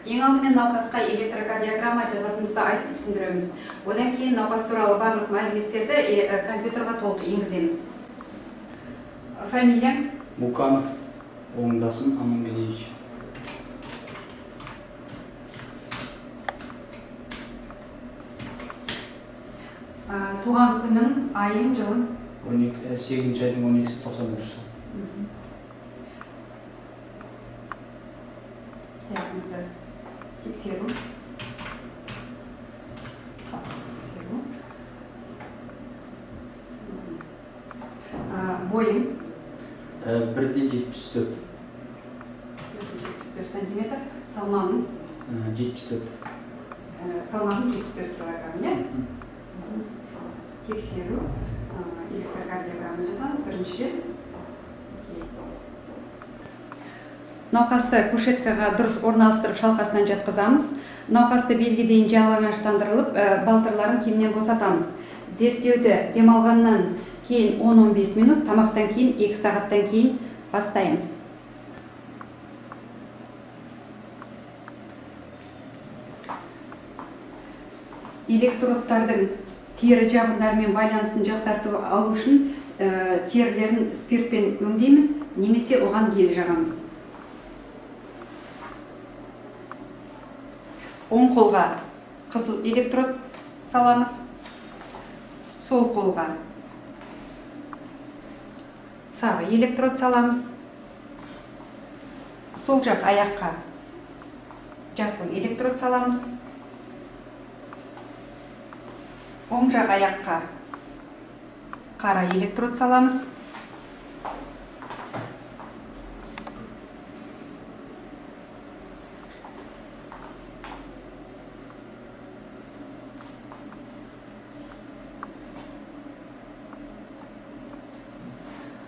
Ең алдымен науқасқа электрокардиограмма жазатынымызды айтып түсіндіреміз. Одан кейін науқас туралы барлық мәліметтерді компьютерға толық енгіземіз. Фамилияң? Муканов Оңдасын Амангазиевич. Туған күнің, айың, жылың? 12, 8 айдың 12-сі 91 жыл. Диагнозы тексеру. Тексеру. Бойың? 1,74. 74 сантиметр. Салмағың? 74. Салмағың 74 килограмм, иә? Тексеру. Электрокардиограмма жазамыз бірінші рет. Науқасты кушеткаға дұрыс орналастырып шалқасынан жатқызамыз. Науқасты белге дейін жалаңаштандырылып, балтырларын киімнен босатамыз. Зерттеуді демалғаннан кейін 10-15 минут, тамақтан кейін 2 сағаттан кейін бастаймыз. Электродтардың тері жабындарымен байланысын жақсартып алу үшін, терілерін спиртпен өңдейміз, немесе оған гель жағамыз. Оң қолға қызыл электрод саламыз, сол қолға сары электрод саламыз, сол жақ аяққа жасыл электрод саламыз, оң жақ аяққа қара электрод саламыз.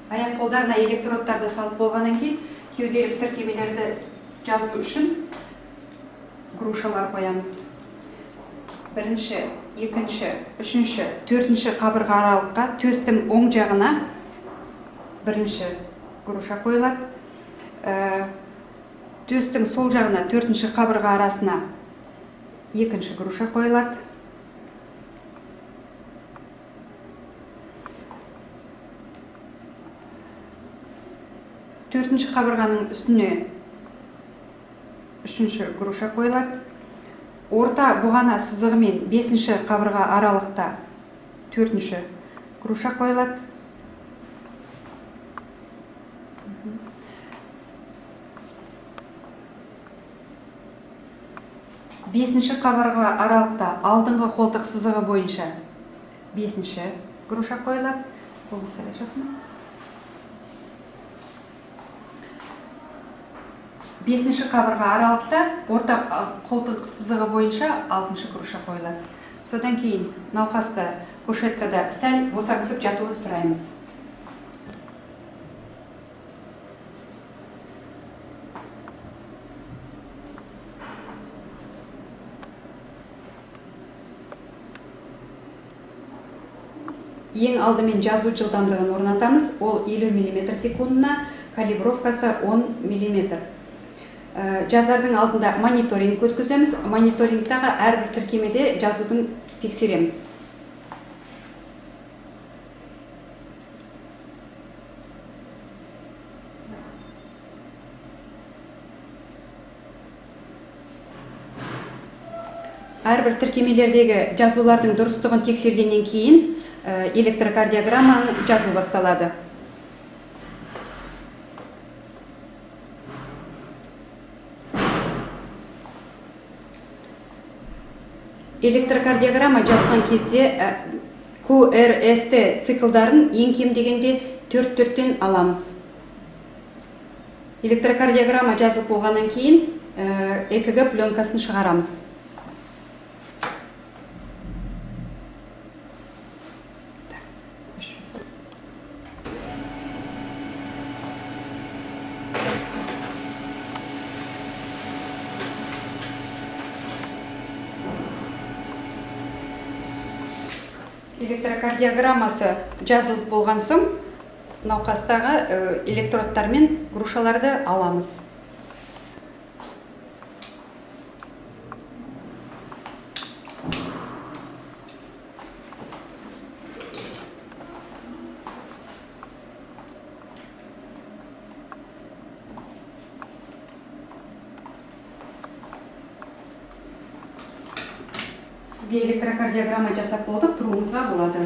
Аяқ қолдарына электродтарды салып болғаннан кейін кеуделік тіркемелерді жазу үшін грушалар қоямыз. Бірінші, екінші, үшінші, төртінші қабырға аралыққа төстің оң жағына бірінші груша қойылады. Төстің сол жағына төртінші қабырға арасына екінші груша қойылады. Төртінші қабырғаның үстіне үшінші груша қойылады. Орта бұғана сызығымен бесінші қабырға аралықта төртінші груша қойылады. Бесінші қабырға аралықта алдыңғы қолтық сызығы бойынша бесінші груша қойылады. Қолыңыз сәл ашасың ба? Бесінші қабырға аралықта орта қолтық сызығы бойынша алтыншы груша қойылады. Содан кейін науқасты кушеткада сәл босаңсып жатуын сұраймыз. Ең алдымен жазу жылдамдығын орнатамыз. Ол 50 миллиметр секундына, калибровкасы 10 миллиметр. Жазардың алдында мониторинг өткіземіз. Мониторингтағы әрбір тіркемеде жазудың тексереміз. Әрбір тіркемелердегі жазулардың дұрыстығын тексергеннен кейін, электрокардиограмманы жазу басталады. Электрокардиограмма жазған кезде, QRST циклдарын ең кем дегенде төрт-төрттен аламыз. Электрокардиограмма жазылып болғаннан кейін, ЭКГ пленкасын шығарамыз. Электрокардиограммасы жазылып болған соң науқастағы электродтар мен грушаларды аламыз. Сізге электрокардиограмма жасап болдық, тұруыңызға болады.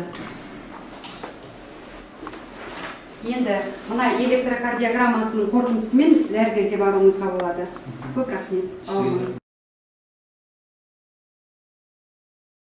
Енді мына электрокардиограмманың қорытындысымен дәрігерге баруыңызға болады. Көп рахмет. Сізге де.